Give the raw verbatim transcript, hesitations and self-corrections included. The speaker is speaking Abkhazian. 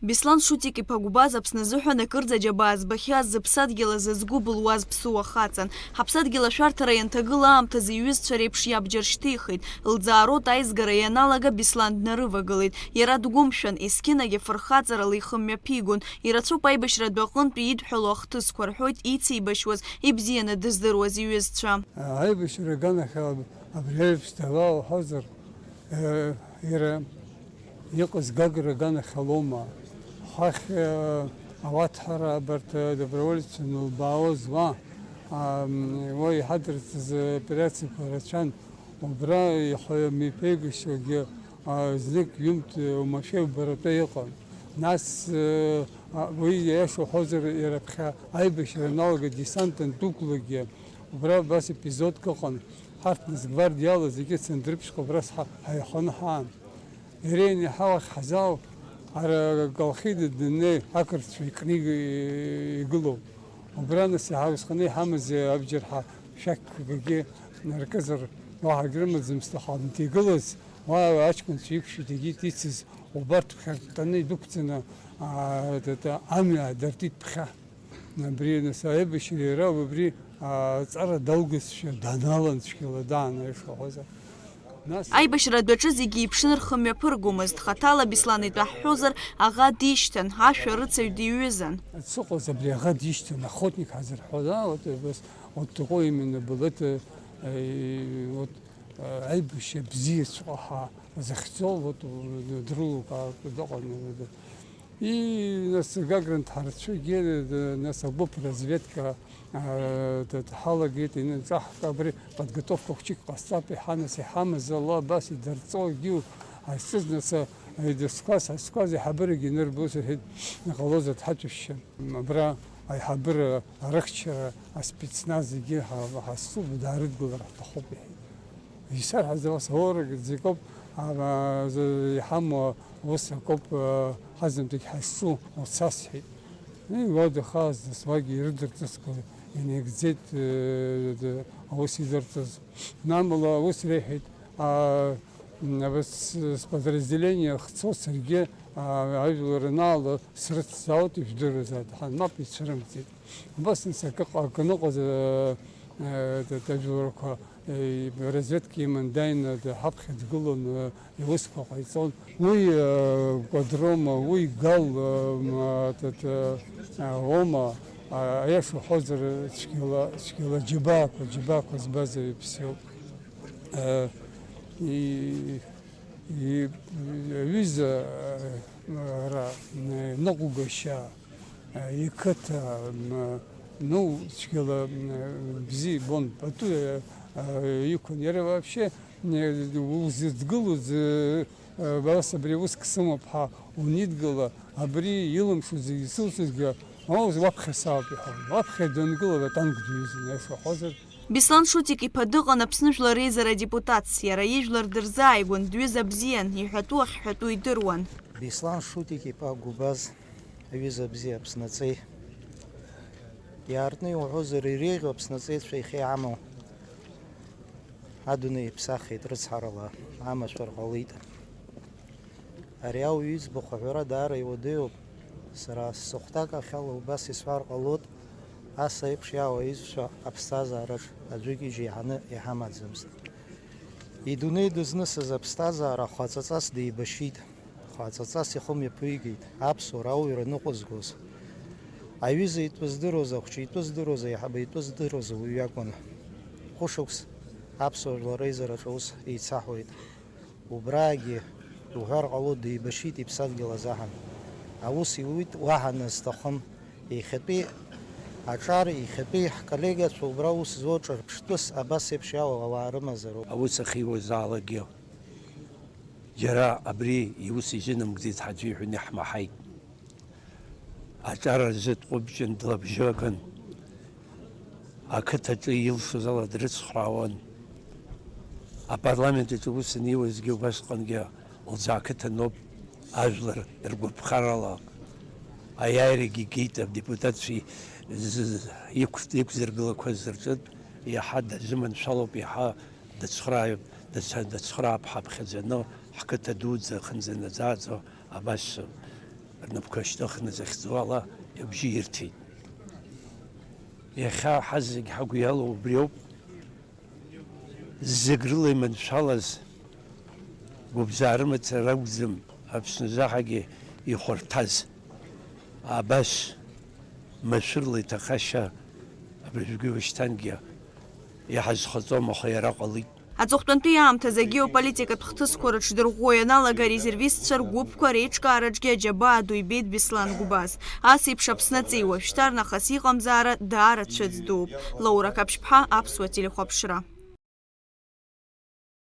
Беслан Шутик-иԥа Гәбаз Аԥсны азыҳәан акырӡа аџьабаа збахьаз, зыԥсадгьыл азы згәы былуаз ԥсыуа хаҵан. Ҳаԥсадгьыл ашәарҭара ианҭагыла аамҭазы иҩызцәа реиԥш иабџьар шьҭихит. Лӡаарота аизгара ианалага Беслан днарывагылеит. Иара дгәымшәан, есқьынагь афырхаҵарала ихы мҩаԥигон. Ирацәоуп аибашьратә аҟынтәи идҳәалоу ахҭысқәа рҳәоит, ицеибашьуаз, ибзианы дыздыруаз иҩызцәа. Аибашьра аганахьала абри аиԥш дала уҳәозар, э, иара иҟаз Гагра аганахьала аума? Ҳахь, э, ауаҭәҳара абарҭ, э, добровольццәа анылбаауаз уа, ам, уа иҳадырҵаз операциақәа рацәан, убра иҳәа-, мҩаԥеигашьагьы, а, знык ҩымҭ, э, уамашәа убаратәы иҟан. Нас, э, а, уи иашоу ҳәозар, иара ԥхьа аибашьра аналага десант андәықәлагьы, убра убас епизодк ыҟан. Ҳарҭ нас гвардиала зегьы Цандрыԥшьҟа убра ҳа-, ҳаиханы ҳаан. Иара ианиаҳауа ҳазал, ара Колхида днеи ақырҭцәа икны иг-, игылоуп. Убра нас иаҳа усҟаны иҳамаз абџьар ҳа шәақьгагьы наркызар, уаҳа акрымаӡамызт, аха днҭигылаз, уа аҷкәынцәа иқәшәеит, егьит ицыз, убарҭ ԥхьарттаны идәықәҵаны, аа, т-, т-, амҩа дыртит ԥхьа. Абри нас аибашьра иара убри, а, аҵара далгазшәа даналан цәгьала даан, аиаша ҳәозар. Нас аибашьра адәаҿы зегьы иԥшны рхы мҩаԥыргомызт, хаҭала Беслан итәы ҳҳәозар, аӷа дишьҭан, ашәарыцаҩ диҩызан. Дсыҟоз абри аӷа дишьҭан, охотник ҳазырҳәоз, а, вот, вот, вот такой именно был, это, э, вот, э, аибашьра бзиаҵәҟьа ҳәа захьӡу, вот, э, дрылукаартә дыҟан, э, И нас Гагра нҭҳарцәагьы, нас агәыԥ разведка, а, д-, дҳалагеит, инаҿаҳк-, абри подготовка хәҷык ҟасҵап, иҳа-, нас иҳамаз ала абас идырҵо, егьиу, ҳазҿыз нас, а, идызқәаз, ҳазқәаз иҳабырагьы нырбоз, рҳәеит, иҟалозар дҳаҭәашьшьын. Абра аиҳабыра арыхьчара аспецназ зегьы ҳа-, ҳазцуп, даарыдгылар ҳҭахуп, иҳәеит. Исарҳәаз ус аурагь зегь ауп, ама, з-, иҳамоу ус акоуп, а, ҳазынтәык ҳазҿу, уцасҳәеит. Уи уа дахаз, нас уагьы ирыдырҵысқәа инагӡеит, э, д-, аус идырҵаз. Амала ус реиҳәеит, а, м, абас с-, сподразделение хцо саргьы, а, ажәлар анаала срыцзаауеит, ижәдыруазааит, ҳан мап ицәырымҵит. Убас нас акы ҟа-, акы ныҟәаз, э, э, д-, д-, ажәларқәа, э, разведка иман дааины д-, ҳаԥхьа дгылон, э, иусқәа ҟаиҵон. Уи, э, кәадрома, уи гал, э, м, а, д-, д-, э, ома, а, аиаша уҳәозар, цәгьала, цәгьала џьабаақәа, џьабаақәа збаз аҩԥс иоуп. Э, и-, и-, аҩыза, э, ара, э, ныҟәгашьа, э, иқыҭа, м, ну, цәгьала, м, бзиа ибон, пату, э, э, иқәын. Иара вообще, э, узыдгылоз, э, э, абас абри ауск сымоуп ҳәа унидгыла, абри илымшо зегьы зусҭазгьы, о, уаԥхьа саауп иҳәон. Уаԥхьа дангылар, атанк диҩызан, аиаша уҳәозар. Беслан Шутик-иԥа дыҟан Аԥсны Жәлар Реизара адепутатс, иара ижәлар дырзааигәан, дҩыза бзиан, иҳәатәу ахьҳәатәу идыруан. Беслан Шутик-иԥа Гәыбаз, аҩыза бзиа Аԥсны аҵеи. Иаартны иуҳәозар, иреиӷьу Аԥсны аҵеицәа ихьы иамоу адунеи иԥсахит рыцҳарала, амашәыр ҟалеит. Ари ауаҩ иӡбахә аҳәара даара иуадаҩуп. Сара сыхәҭак ахьала убас исҳәар ҟалоит, ас аиԥш иаауа аишьцәа аԥсҭазаараҿ аӡәгьы џьеиҳаны иҳамаӡамызт. Идунеи дызнысыз аԥсҭазаара хаҵаҵас деибашьит, хаҵаҵас ихы мҩаԥигеит, аԥсуара ауаҩра ныҟәызгоз. Аҩыза итәы здыруаз, ахәҷы итәы здыруаз, аиҳабы итәы здыруаз ауаҩ иакәын. Хәышықәс аԥсуа жәлар реизараҿы аус еицаҳуеит. Убраагьы, уҳәар ҟалоит, деибашьит иԥсадгьыл азаҳан. Аус иуит уаҳа назҭахым. Иахьатәи аҿар, иахьатәи ҳколлегиацәа убра аус зуа ҿырԥштәыс абас еиԥш иалоу ауаа рымазароуп. Аус ахьиуазаалакгьы, џьара абри иус изынамгӡеит ҳаӡәы иҳәаны иаҳмаҳаит. Аҿар азы дҟәыбҷан, длабжьаган, ақыҭаҿы илшоз ала дрыцхраауан. Апарламент аҿы ус аниуазгьы убасҟангьы лӡаа ақыҭаноуп, ажәлар ргәаԥхарала аиааирагьы геит, адепутатцәа з-, иқә-, иқәзыргылақәаз рҿынтә иаҳа дазыманшәалоуп, иаҳа дацхрааҩуп, дац-, дацхраап ҳаԥхьаӡаны ҳқыҭа дуӡӡа хынӡанаӡааӡо абас. Напқәа шьҭыхны захьӡу ала ибжьы ирҭеит. Иахьа ҳазегь ҳагәы иалоу убриоуп. Зегь рыла иманшәалаз, гәыбзаа рымацара акәӡам, Аԥсны заҳагьы ихәарҭаз. Абас машәырла иҭахашьа абыржәгьы уашьҭангьы иҳазхаҵом, аха иара ҟалеит. Аҵыхәтәантәи аамҭазы агеополитикатә хҭысқәа рыҽдырӷәӷәо ианалага, арезервистцәа ргәыԥқәа реиҿкаараҿгьы аџьабаа ду ибеит Беслан Гәбаз. Ас еиԥш Аԥсны аҵеиуа шьҭарнахыс иҟамзаара даара цәыӡ дууп. Лаура Қаԥшьԥҳа, Аԥсуа телехәаԥшра.